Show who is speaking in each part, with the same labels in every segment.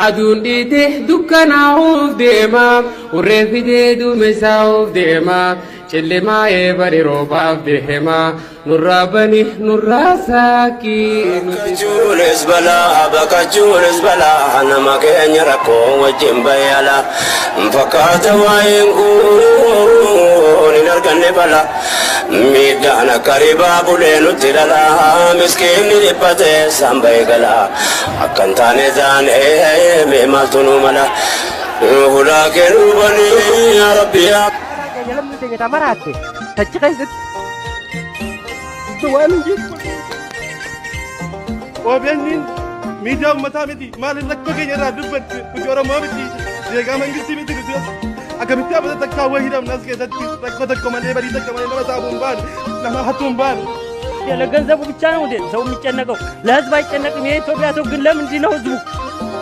Speaker 1: Aduun dhiite dukkanaa'uuf deema, hurree fidee duumessaa'uuf deema, cillimaa'ee bari roobaaf deema, nurraa bani nurraa saaqii nuti.
Speaker 2: Baqachuunis balaa, baqachuunis balaa, nama keenya rakkoo wajjin bayyala. Fakkaata waa'een kun hin arganne bala. Miidhaan akka ribaa bulee nutti dhala. Miskiinni dhiphatee samba'ee gala. Akka hin taane taane mee maaltu nu mala? Hulaa kennuu banii yaa Rabbi yaa.
Speaker 3: Keenya lammii keenya ta maraatte tachi keessatti waan hin jiru.
Speaker 4: OBN miidiyaa uummataa miti. Maaliif rakkoo keenya irraa dubbatte? Nuti Oromoo miti. Deegaa mangistii miti nuti as. Akkamitti dhaabbata takkaa wayii hidhamna as keessatti rakkoo tokko malee badii takka malee nama saamuu hin baane nama hatuu hin baane.
Speaker 5: ለገንዘቡ ብቻ ነው እንዴ ሰው የሚጨነቀው? ለህዝብ አይጨነቅም። የኢትዮጵያ ሰው ግን ለምንድን ነው ህዝቡ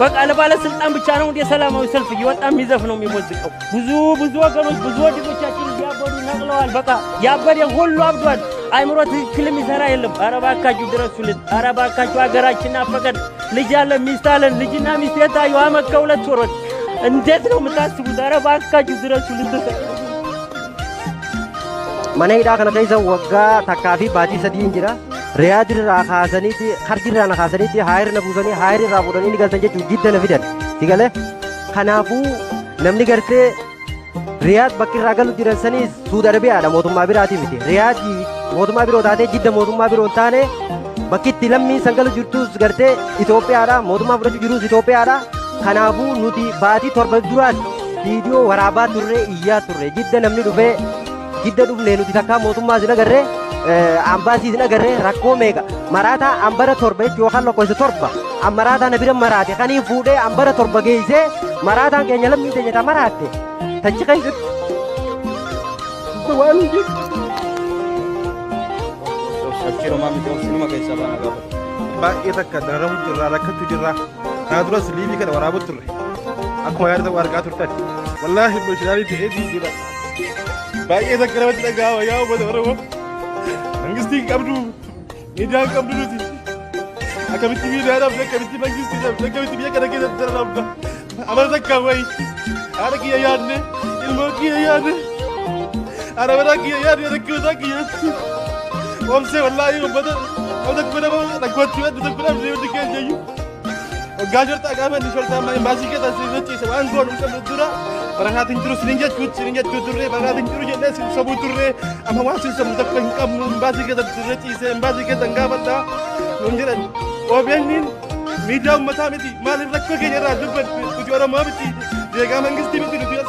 Speaker 5: በቃ ለባለስልጣን ብቻ ነው እንዴ ሰላማዊ ሰልፍ እየወጣ የሚዘፍ ነው የሚሞዝቀው? ብዙ ብዙ ወገኖች ብዙ ወንድሞቻችን እያበዱ ነቅለዋል። በቃ ያበደ ሁሉ አብዷል። አይምሮ ትክክል የሚሰራ የለም። ኧረ እባካችሁ ድረሱልን። ኧረ እባካችሁ ሀገራችን ናፈቀን። ልጅ አለን፣ ሚስት አለን። ልጅና ሚስት የታዩ አመት ከሁለት ወሮች እንዴት ነው የምታስቡት? ኧረ እባካችሁ ድረሱልን።
Speaker 3: Mana hidhaa kana keessa waggaa takkaa fi baatii 3 hin jira. Riyaad irraa kaasaniiti, Harji irraa na kaasaniiti, haayir na buusanii, haayir irraa fuudhanii ni galtan jechuun Jidda na fidan. Si galee? Kanaafuu namni gartee Riyaad bakki irraa galu jiran saniis Suudi Arabiyaadha, mootummaa biraatii miti. Riyaad mootummaa biroo taatee Jidda mootummaa biroo hin taane, bakki itti lammiin san galu jirtus gartee Itoophiyaadha, mootummaa fudhachuu jirus Itoophiyaadha. Kanaafuu nuti baatii 7 duraas viidiyoo waraabaa turre, iyyaa turre. Jidda namni dhufee Jidda dhufne nuti takkaa mootummaa sin agarree, ambaasii sin agarree. Rakkoo meeqa maraataa ambara 7 jechuun yookaan lakkoofsa 7 maraataa na bira maraate kanii fuudhee ambara 7 geessee maraataan keenya lammiin teenya ta maraatte tachi keessatti waan hin jiru.
Speaker 4: Baay'ee takka dararamu jirra, rakkachuu jirra. Kana duras liivii kana waraabuu turre. Akkuma yaada ta'u argaa turtan. Wallaahi emotional ta'eetii jira. Baay'ee takka namatti dhaga'ama yaa uummata Oromoo. Mangistii hin qabdu, miidiyaa hin qabdu nuti. Akkamitti miidiyaa dhabde, akkamitti mangistii dhabde, akkamitti biyya kana keessatti dararamna? Amala takka wayi. Haadha kiyya yaadne, ilmoo kiyya yaadne, haadha manaa kiyya yaadne, rakkootaa kiyyaatti. Obsee wallaahi uummata nama tokko nama rakkootti adda tokko dhabne hundi keenya iyyuu. Waggaa shortaa gaafa inni shortaa amma imbaasii keessa si ciise waan goonu hin qabnu. Dura barakaatiin jiru sinin jechuu turre, barakaatiin jiru jennee sin sobuu turre. Amma waan sin sobnu tokko hin qabnu. Imbaasii keessa turre ciise, imbaasii keessa hin gaafadhaa nuun jedhan. OBN miidiyaa uummataa miti. Maaliif rakkoo keenya irraa dubbatte? Nuti Oromoo miti. Deegaa mangistii miti nuti as.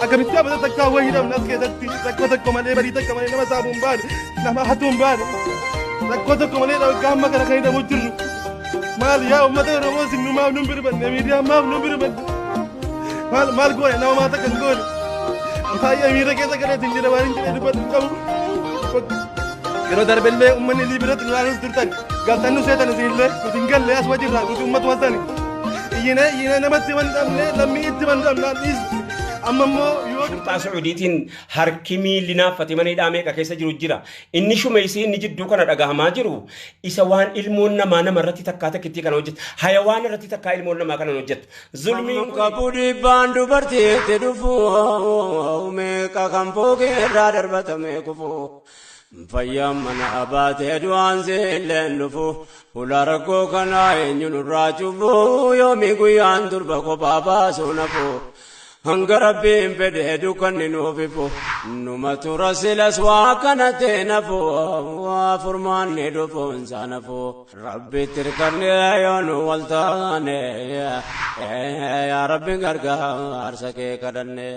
Speaker 4: Akkamitti dhaabbata takkaa wayii hidhamna as keessatti rakkoo tokko malee badii takka malee nama saamuu hin baane nama hatuu hin baane rakkoo tokko malee waggaa amma kana kan hidhamu jirru. Maal yaa uummata Oromoo, isin nu maaf nun birbanne? Miidiyaan maaf nun birbanne? Maal maal goone? Nama maa takka hin goone. Baay'ee miira keessa galeetiin jira, waan hin jedhee dubbatu hin qabu. Yeroo darbellee uummanni Liibiratti nu ilaaluuf turtan galtan nu seetan. Isinillee nuti hin galle, asuma jirra. Nuti uummatuma sani iyyinee iyyinee namatti man dhabne, lammii itti man dhabnaan dhiis. Amma immoo yoo
Speaker 6: Shurxaa Su'uudiitiin harki miilli naaffate mana hidhaa meeqa keessa jiru jira. Inni shumeessii inni jidduu kana dhagahamaa jiru isa waan ilmoon namaa nama irratti takkaa takkittii kana hojjetu. Hayawaan irratti takkaa ilmoon namaa kana hojjettu. Zulmiin
Speaker 2: Qabu dhiibbaan dubartiitti dhufu meeqa kan fooqee irraa darbatame kufu. Fayyaan mana abaatee du'aan seelleen dhufu ulaa rakkoo kanaa eenyu nurraa cufu? Yoomii guyyaan durba kophaa baasuu nafu? Hanga Rabbiin fedhee dukkanni nuuf ifu numa tura, silas waa kana ta'e nafu, furmaanni dhufuun isaa nafu. Rabbitti hirkannee yoo nu wal taane, yaa Rabbi gargaarsa kee kadhanne.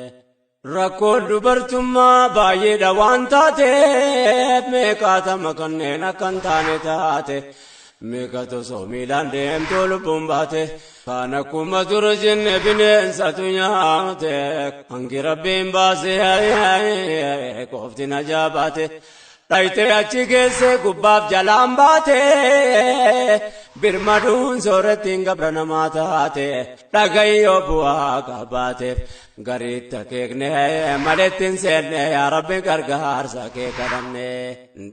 Speaker 2: Rakkoon dubartummaa baay'eedha waan taateef, meeqaatama kanneen akka hin taane taate, meeqatu osoo miilaan deemtuu lubbuun baate, kaan akkuma dura jenne bineensatu nyaate, hangi Rabbiin baasee qofti najaa baate. Dhayitee achi geesse gubbaaf jalaan baate, birmaduun soorattiin gabra namaa taate, dhagayyoo bu'aa qabaateef gariitti akeekne maletti hin seenne. Yaa Rabbi gargaarsa kee kadhanne.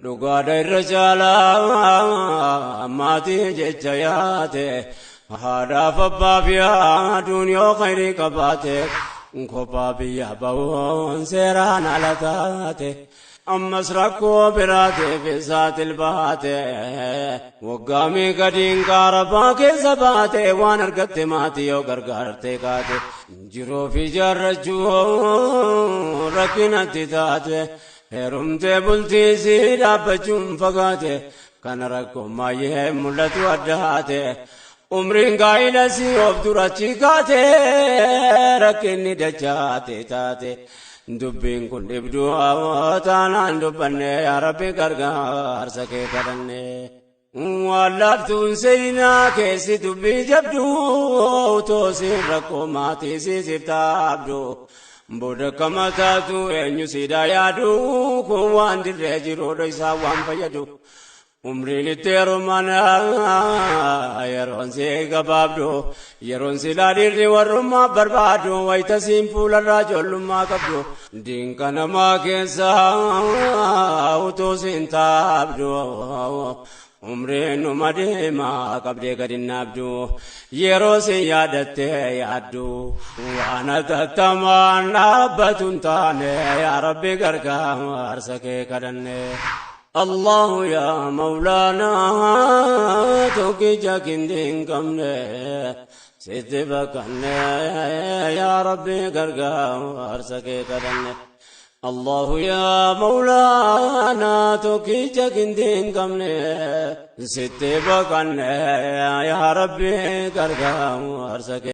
Speaker 2: Dhugaadha, irra caalaa maatii jecha yaate. Haadhaaf abbaa fi aduun yoo khayrii qabaate kophaa biyya bahuun seeraan ala taate. Ammas rakkoo biraatiif saaxil baate waggaa meeqa diinqaa keessa baate waan argatte maatii yoo gargaarte kaate jiruu fi jaarrachuu rakkinatti taate heerumtee bultii si dhaabbachuun fagaate kana rakkoo maay'ee mul'atu addaate. Umriin gaa'ila si of durachi kaate rakkinni dachaate taate. Dubbiin kun dhibduu taanaan dubbanne yaa Rabbi gargaarsa kee kadhanne. Waan laaftuun seenaa keessi dubbii jabduu toosiin rakkoo maatii siisiif taabdu. Booda kama taatu eenyu siidaa yaadu kun waan dirree jiruudha isaa waan fayyadu. Umriin itti heerumana yeroon si gabaabdu yeroon si laadhiirri warrummaa barbaadu wayita siin fuularraa ijoollummaa qabdu diinqa namaa keessa utuu siin taabdu umriin numa deemaa qabdee gadi naabdu yeroo siin yaadattee yaaddu waan atattamaan dhaabbatu hin taane yaa Rabbi gargaarsa kee kadhanne. الله يا مولانا توكي جاكين كمني ستبكني يا ربي قرقا وارسكي كدني الله يا مولانا توكي جاكين كمني ستبكني يا ربي قرقا وارسكي.